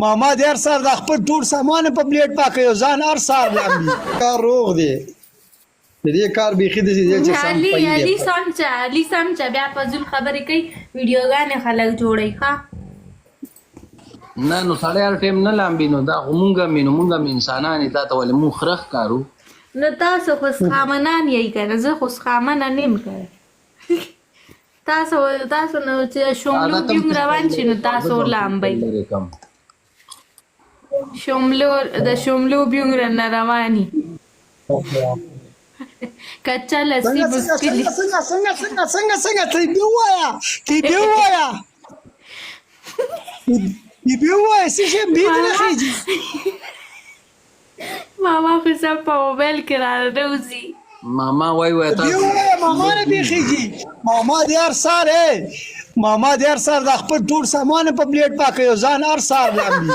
ماما د هر سهار د خپل ټول سامان په بلیټ پاکوي او ځان هر سهار لامبي. کار روغ دی. د دې کار بیخي داسې دی چې سم علي پي علي دی. سمچه علي سمچه بیا فضول خبرې کوي ویډیوګانې خلک جوړوي ښه. نه نو سړی هر ټایم نه لامبي نو دا خو مونږ هم نو مونږ هم انسانان یې تا ته ولې مونږ خره ښکارو. نو تاسو خو سخامنان یئ کنه زه خو سخامنه نیم کنه تاسو تاسو نو چې شملو عادت هم بیوم روان شي نو تاسو لامبئ. لرې کم. شملو د شملو بیوم نه رواني کچه لسی څنګه څنګه بسکلی. څنګه څنګه څنګه څنګه څنګه ته بیا ووایه ته بیا ووایه ته بیا ووایه څه شی بیا دې نه خېژي. ماما خو سم په موبایل کې را نه وځي. ماما وای وای بیا تاسو ووایه ماما نه پېښېږي. ماما د هر سهار ای ماما د هر سهار د خپل ټول سامان په بلیټ پاکوي او ځان هر سهار لامبي.